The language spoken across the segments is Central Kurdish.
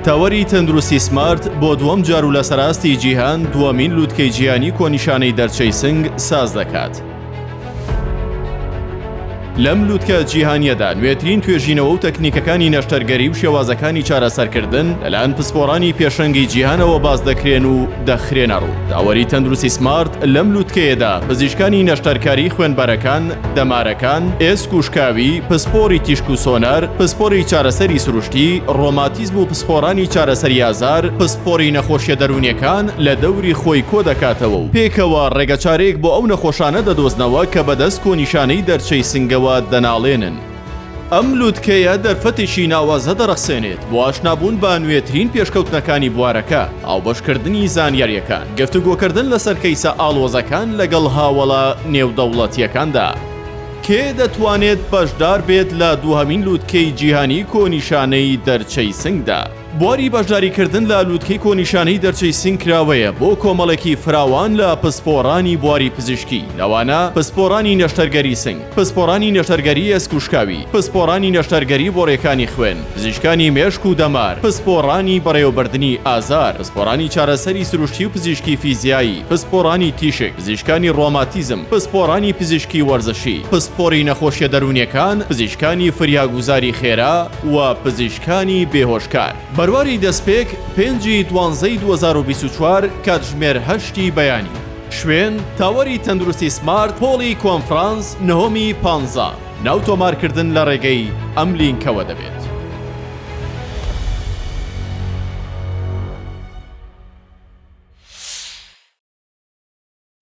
تاوەری تەندروستی سمارت بۆ دووەم جار و لەسەر ئاستی جیهان دووەمین لوتکەی جیهانی کۆنیشانەی دەرچەی سنگ ساز دەکات. لەم لوتکە جیهانییەدا نوێترین توێژینەوە و تەکنیکەکانی نەشتەرگەری و شێوازەکانی چارەسەرکردن لەلایەن پسپۆڕانی پێشەنگی جیهانەوە باس دەکرێن و دەخرێنە ڕوو. تاوەری تەندروستی سمارت لەم لوتکەیەدا پزیشکانی نەشتەرکاری خوێنبەرەکان، دەمارەکان، ئێسک و شکاوی، پسپۆڕی تیشک و سۆنەر، پسپۆڕی چارەسەری سروشتی، ڕۆماتیزم و پسپۆڕانی چارەسەری ئازار، پسپۆڕی نەخۆشیە دەروونیەکان لە دەوری خۆی کۆدەکاتەوە و پێکەوە ڕێگەچارەیەک بۆ ئەو نەخۆشانە دەدۆزنەوە کە بەدەست کۆنیشانەی دەرچەی سنگەوە دەناڵێنن. ئەم لوتکەیە دەرفەتێکی ناوازە دەڕەخسێنێت بۆ ئاشنابوون بە نوێترین پێشکەوتنەکانی بوارەکە، هاوبەشکردنی زانیارییەکان، گفتوگۆکردن لەسەر کەیسە ئاڵۆزەکان لەگەڵ هاوەڵە نێودەوڵەتییەکاندا. کێ دەتوانێت بەشدار بێت لە دووهەمین لوتکەی جیهانی کۆنیشانەی دەرچەی سنگدا؟ بواری بەشداریکردن لە لوتکەی کۆنیشانەی دەرچەی سنگ کراوەیە بۆ کۆمەڵێکی فراوان لە پسپۆڕانی بواری پزیشکی، لەوانە پسپۆڕانی نەشتەرگەری سنگ، پسپۆڕانی نەشتەرگەری ئێسک و شکاوی، پسپۆڕانی نەشتەرگەری بۆڕیەکانی خوێن، پزیشکانی مێشک و دەمار، پسپۆڕانی بەڕێوەبردنی ئازار، پسپۆڕانی چارەسەری سروشتی و پزیشکی فیزیایی، پسپۆڕانی تیشک، پزیشکانی ڕۆماتیزم، پسپۆڕانی پزیشکی وەرزشی، پسپۆڕی نەخۆشیە دەروونیەکان، پزیشکانی فریاگوزاری خێرا و پزیشکانی بێهۆشکار. بەرواری دەستپێک، پێنج ی دوانزەی 2024 کاتژمێر هەشتی بەیانی. شوێن، تاوەری تەندروستی سمارت، هۆڵی کۆنفرانس، نهۆمی پانزە. ناو تۆمارکردن لە ڕێگەی ئەم لینکەوە دەبێت.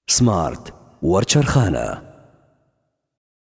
سمارت وەرچەرخانە.